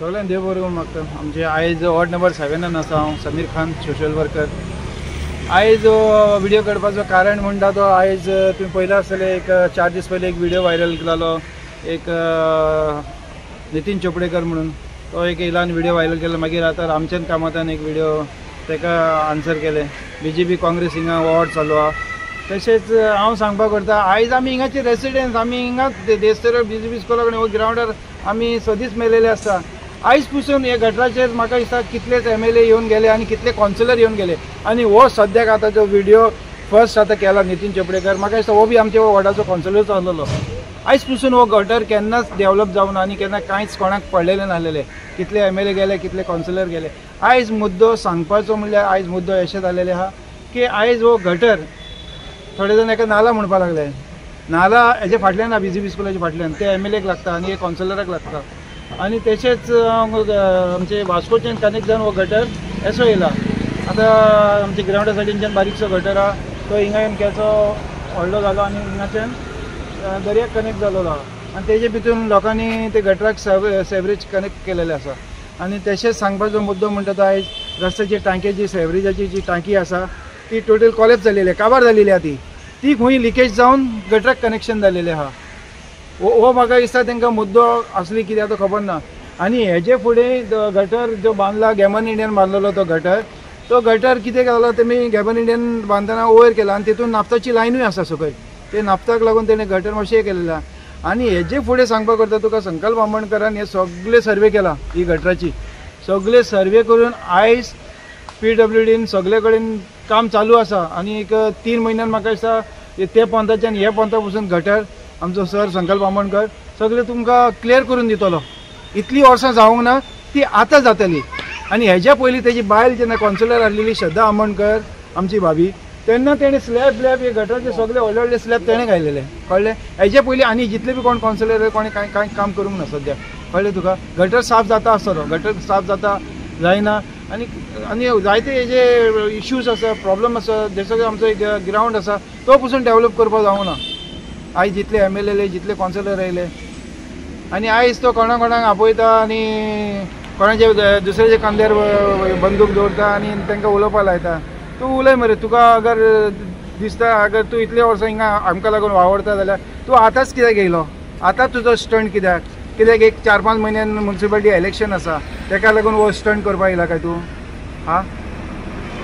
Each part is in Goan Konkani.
सगळ्यांक देव बरें करूं मागता. आमचे आयज वॉर्ड नंबर 7 आसा. हांव समीर खान, सोशल वर्कर. आयज व्हिडिओ करपाचो कारण म्हणटा तो आयज तुमी पळयला आसतलें, एक 4 दीस पयलीं एक व्हिडिओ व्हायरल जालो, एक नितीन चोपडेकर म्हणून तो एक येयला आनी व्हिडिओ व्हायरल केलो. मागीर आतां रामचंद्र कामतान एक व्हिडिओ ताका आन्सर केलें. बीजेपी काँग्रेस हिंगा वॉर चालू आहा. तशेंच हांव सांगपाक करता, आयज आमी हिंगाचे रेसिडेंट्स, आमी हिंगाच देस्तेर बीजेपी स्कुला कडेन ग्रावंडार आमी सदींच मेळिल्ले आसता. आयज पसून हे गटराचेर म्हाका दिसता कितलेच MLA येवन गेले आनी कितले कावन्सिलर येवन गेले. आनी हो सद्याक आतां जो व्हिडिओ फर्स्ट आतां केला नितीन चोपडेकर, म्हाका दिसता हो बी आमच्या वॉर्डाचो कावन्सिलरच आसलेलो. आयज पसून हो गटर केन्नाच डेवलप जावना आनी केन्ना कांयच कोणाक पडलेलें नासलेलें. कितले MLA गेले, कितले कावन्सिलर गेले. आयज मुद्दो सांगपाचो म्हणल्यार आयज मुद्दो अशें जालेलें आहा की आयज हो गटर थोडे जाण एका नाला म्हणपाक लागले. नाला हेजे फाटल्यान ना, बीजेपी स्कुलाच्या फाटल्यान ते MLAक लागता आनी हे कावन्सिलराक लागता. आनी तशेंच आमचे वास्कोच्यान कनेक्ट जावन हो गटर असो येयला. आतां आमच्या ग्रावंडा सायडीनच्यान बारीकसो गटर आहा, तो हिंगा येवन केचो व्हडलो जालो आनी हिंगाच्यान दर्याक कनेक्ट जालोलो आहा. आनी तेजे भितून लोकांनी ते गटराक सेवरेज कनेक्ट केलेलें आसा. आनी तशेंच सांगपाचो मुद्दो म्हणटा तो आयज रस्त्याची टांकयेची सेवरेजाची जी टांकी आसा ती टोटल कॉलेप्स जालेली, काबार जालेली आहा. ती खंय लिकेज जावन गटराक कनेक्शन जालेलें आहा. हो म्हाका दिसता तांकां मुद्दो आसली कित्याक तो खबर ना. आनी हेजे फुडें गटर जो बांदला गॅमन इंडियन बांदलेलो तो गटर, तो गटर कितें जालो तेमी गॅमन इंडियन बांदतना वयर केला आनी तितून नाफ्ताची लायनूय आसा सकयल, ते नाफ्ताक लागून तेणें गटर मातशें केलेलें आहा. आनी हेजे फुडें सांगपाक करता तुका, संकल्प आमोणकरान हे सगळे सर्वे केला, ही गटराची सगळे सर्वे करून आयज PWDन सगळे कडेन काम चालू आसा. आनी एक 3 म्हयन्यान म्हाका दिसता ते पोंताच्यान हे पोंता पसून गटर आमचो सर संकल्प आमोणकर सगळे तुमकां क्लियर करून दितलो. इतली वर्सां जावंक ना ती आतां जातली. आनी हेज्या पयलीं तेजी बायल जेन्ना कावन्सिलर आसलेली श्रद्धा आमोणकर आमची भाभी, तेन्ना तेणें स्लॅब ब्लॅब हे गटराचे सगळे व्हडले व्हडले स्लॅब तेणें घायलेले, कळ्ळें. हेजे पयलीं आनी जितले बी कोण कावन्सिलर कोणें कांय कांय काम करूंक ना सद्याक, कळ्ळें तुका. गटर साफ जाता आसतलो, गटर साफ जाता जायना. आनी आनी जायते हेजे इश्यूज आसा, प्रॉब्लम आसा. जसो की आमचो एक ग्रावंड आसा तो पसून डेवलप करपाक जावंक ना. आयज जितले MLA येयले, जितले कावन्सिलर येयले, आनी आयज तो कोणा कोणाक आपयता आनी कोणाचे दुसऱ्याच्या खांद्यार बंदूक दवरता आनी तांकां उलोवपाक लायता. तूं उलय मरे, तुका अगर दिसता अगर तूं इतले वर्सां हिंगा आमकां लागून वावरता जाल्यार तूं आतांच कित्याक येयलो, आतां तुजो स्टंट कित्याक? कित्याक एक 4-5 म्हयन्यान मुन्सिपालिटी इलेक्शन आसा, तेका लागून हो स्टंट करपाक येयला काय तूं? हा,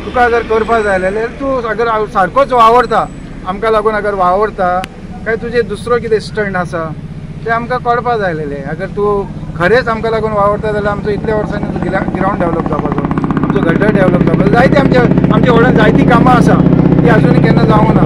तुका अगर करपाक जाय जाल्यार तूं अगर सारकोच वावरता आमकां लागून, अगर वावरता काय तुजें दुसरो कितें स्टंट आसा तें आमकां कळपाक जाय आसलेलें. अगर तूं खरेंच आमकां लागून वावरता जाल्यार आमचो इतल्या वर्सांनी ग्रावंड डेवलप जावपाचो, आमचो गटर डेवलप जावपाचो. जायते आमच्या आमच्या वॉर्डान जायतीं कामां आसा ती आजुनूय केन्ना जावंक ना.